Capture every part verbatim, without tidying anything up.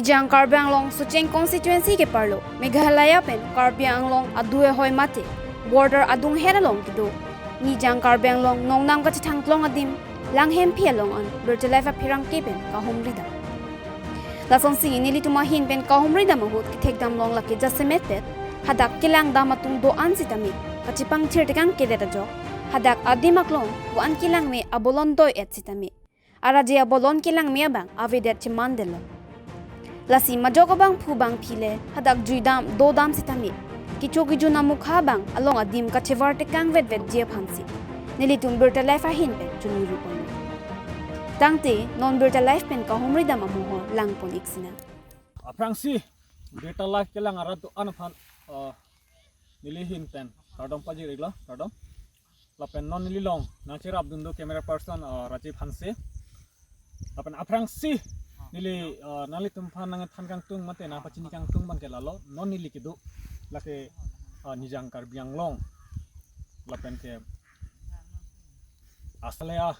Nijang Karbi Anglong Socheng constituency ke-arlo Meghalaya pen Karbi Anglong adui ahoi mate border adunghet along kedo Nijang Karbi Anglong nongnam kachethangklong adim Langhemphi along an Birta Live apherangke pen kahumri dam. Lasonsi nelitum ahin pen kahumri dam ahut kethek damlong lake jasemet pet hadak kelang dam atum do-an sitame kachepangthir tekang kedet ajok hadak adim aklong ko-an kelang me abolon doi-et sitame araje abolon kelang me abang avedet chemandetlo. Lasi majok abangphu bangphi le hadak jui dam do dam sitame kecho kejun amukha abang along adim kachevar tekang vetvetji aphansi nelitum Birta Live ahin pen choningri ponlo. Tangte non Birta Live pen kahumri dam amohor langpon-ik sinang. Aphrangsi Birta Live kelang arat do-an aphan, uh, neli ahin pen kardom pajir-iklo, kardom. Lapen non neli along nangcherapdun do camera person, uh, Rajiv Hanse. Lapen aphrangsi neli, uh, nanglitum aphan nangthan kangtung mate nangpachini kangtung abangke lalo non neli kedo lake, uh, Nijang Karbi Anglong. Lapen ke asale a,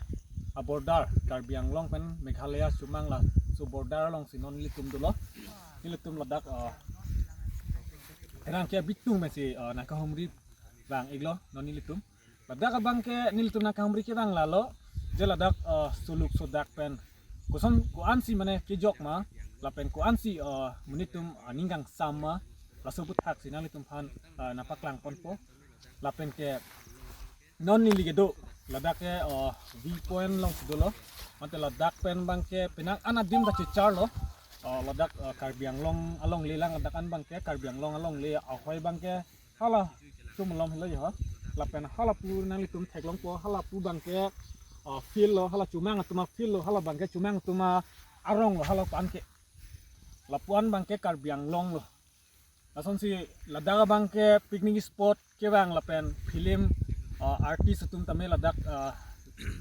a-border Karbi Anglong pen Meghalaya chomang laso border alongsi non nelitum dolo. Nelitum ladak, uh, erang ke bitung mesi, uh, nangkahumri vang-iklo non nelitum. Ladak abangke nelitum nangkahumri kevang lalo je ladak, uh, suluk sodak pen koson ko-ansi mane kejok ma lapen ko-ansi, uh, monit atum, uh, ning kangsam ma laso aputhak si nanglitum aphan, uh, nangpaklang ponpo. Lapen ke non neli kedo ladak ke, uh, view point alongsi dolo. Mate ladak pen abangke penang an adim kachecharlo. Uh, ladak, uh, Karbi Anglong alongle lang ladak an abangke Karbi Anglong alongle ahoi abangke hala chum malom helo jo. Lapen hala pu nanglitum theklongpo, hala pu abangke, uh, field lo, hala chomang atum a-field lo, hala abangke chomang atum a-arong lo, hala pu anke. Lapu an abangke Karbi Anglong lo. Lasonsi ladak abangke picnic spot kevang lapen film, uh, artist atum tame ladak, uh,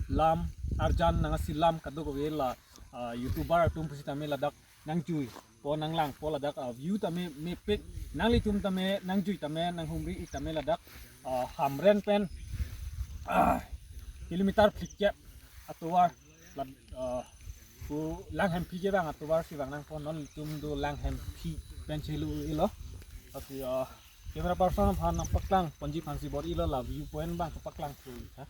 lam arjan nangsi lam kadokave la, uh, YouTuber atum pusitame ladak nangjui po nanglangpo ladak, uh, view tame mepik, nanglitum tame nangjui tame nanghumri-ik tame ladak, uh, Hamren pen, uh, kilometer phlikep atovar lad-, uh, pu Langhemphi kevang atovar si vang nangpo, non nelitum do Langhemphi pen chelu-iklo. Lasi, uh, camera person aphan nangpaklang ponji aphansi bor-ilo la view point abang kapaklang thu ha.